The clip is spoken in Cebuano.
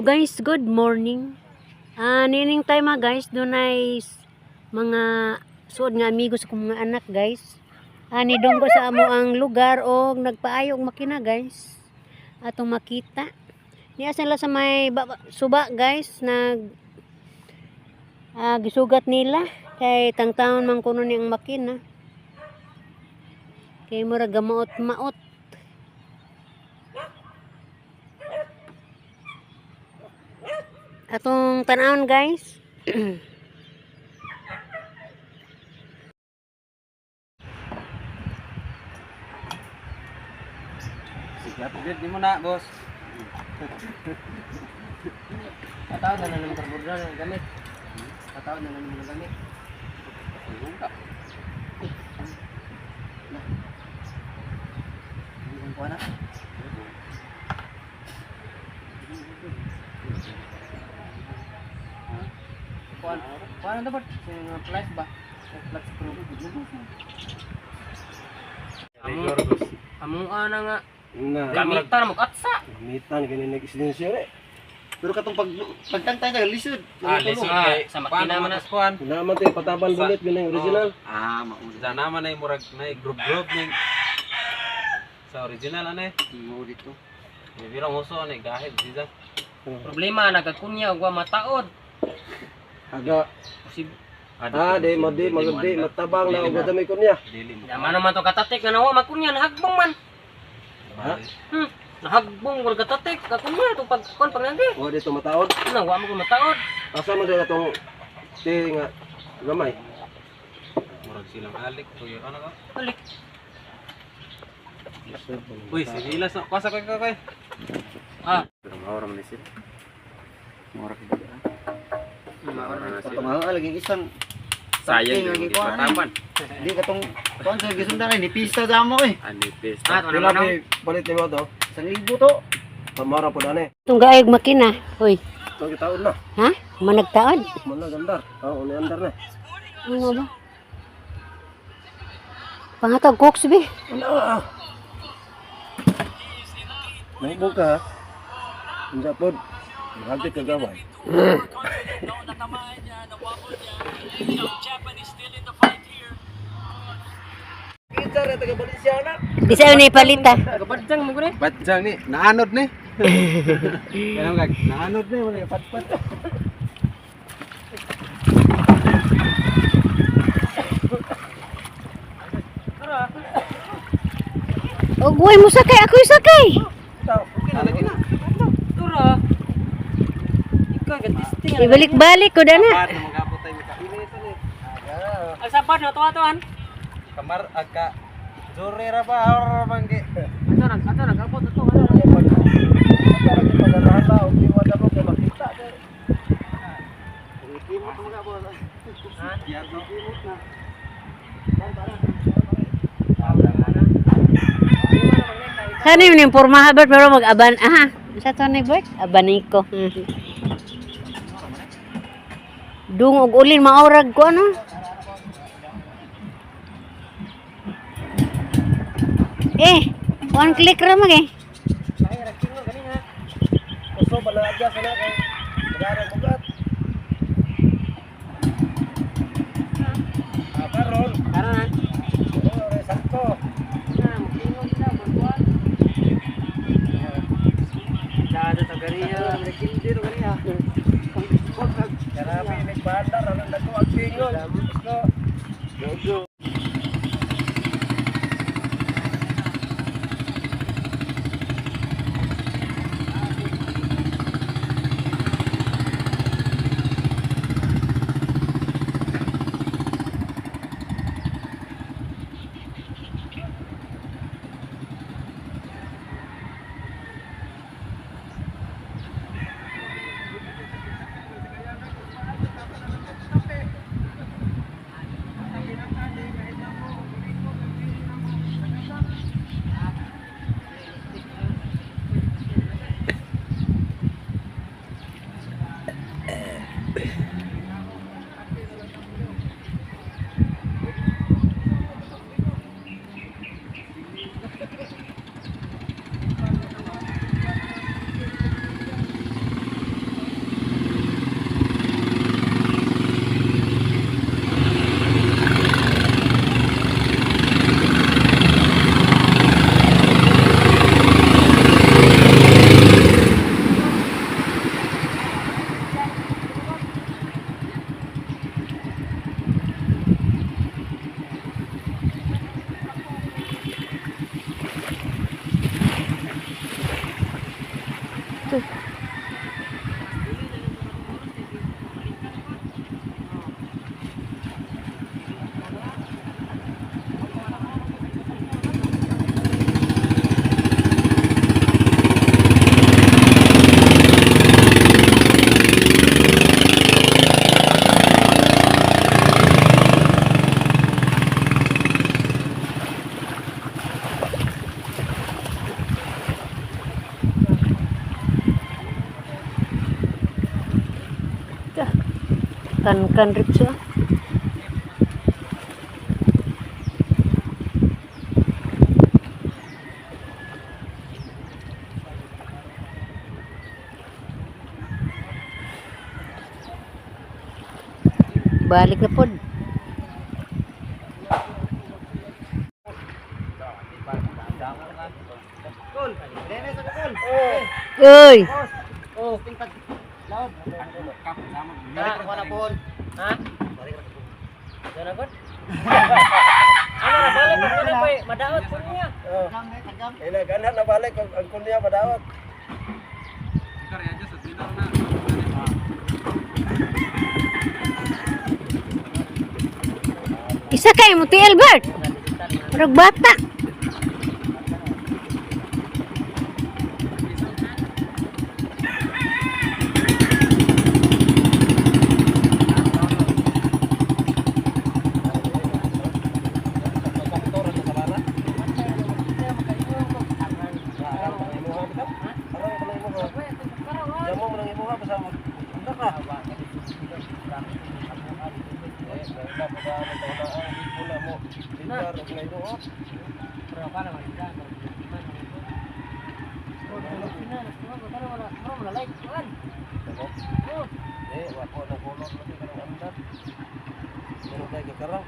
Hello guys, good morning. Nining time guys, dunay mga suod nga amigo sa akong mga anak, guys. Ni donggo sa amo ang lugar og nagpaayo og makina, guys. Atong makita. Niya sila sa may suba, guys, nag gisugat nila kay tangtaon man kuno ni ang makina. Kay mura gamaot-maot. Atong tanawon, guys. Sige, upgrade ni mo na, boss. Patawad na lang ng karburador ng gamit. Patawad na lang ng gamit. Ka. Hindi kong kuha na. Kuha kuha na dapat. Sa mga flash ba? Sa flash screw. Rigor, boss. Among ana nga. Na, Gamitan mo katsa. gamitan gani nag-silencer eh. Pero katong pag pagtangtang ka lisod. Lisod Ah, kay sa makina man na. Kuan. Wala man tayo pataban bulit gani original. Mauna. Sa naman ay murag na group group ning sa original ano eh. Mo dito. Bilang uso ano eh gahid siya. Problema nagakunya ug wa mataod. Aga Posib di mo di magdi matabang na og dami ko niya. Dili mo. Yaman naman to katatik nga nawa makunya nahagbong man. Ha? Nahagbong wala katatik kakunya to pag kuan pag nagi. Wa dito mataod. Na wa mo ko mataod. Asa man dito atong ti nga gamay. Murag silang alik kuya ano ka? Balik. Uy, sinilas na. Kwasa kay kay. Pero maura man sila. Maura ka. Maura. Katong lagi isang Sayang lagi yung kuha na. pataban. Di katong kuan sa gisundan ay nipista sa amo eh. Anipis. Ah, Pila wala pa palit nimo to? 1,000 to. Pamara po dani. Itong gaayog makina. Hoy, Itong gitaon na. ha? Managtaod. Man na gandar. Oh, ni andar na. Ano ba? Pangatag cooks be. Wala. Nahibog ka ha. Unsa pod? Hagit ka gaway. Kita ra taga Valencia na. Di sa ni palita. Kabadsang mo gud. Batsang ni, naanod ni. Ganun kag, naanod ni wala patpat. Og way mo sakay, ako'y sakay. Lagi na. Tura. Ikaw gatisting. Ibalik-balik ko dana. Pat na magapot tayo makainit ni. Ang sapat na tuwa-tuan. Kamar agka Jure ra ba or bangge. Ato nag ato nag abot ato ano. Sana yun yung pormaha Bert, pero mag-aban. Aha, sa to ni Bert? Abaniko. Dung og ulin maorag ko ano? Eh, one click ra mag eh. Uso ba na adya sana kay Magara bugat. Karon, Karon na. oh, sakto. Dado to ganiya. Karami ni bandar ano dako ang tingon. Go. Go. Kan-kan ritso. Balik na pod. Uy! Oh. Laod. Balik ko na po. Ha? Balik ra ko. Ano na balik ko na pa madaot po niya. Oh. Ila ganhan na balik ang kunya padawat. Ikaw rin sa dinner na. Isa kay mo ti Albert. Murag bata. Arang pa lang imuha. Jamo mo lang imuha basta anda ka. Eh, dahil na pa ang taon ang pula mo. Ligar og na imuha. Pero pa naman ka. Eh, wa ko na kulot lagi kanang andar. Meron tayo kakarang.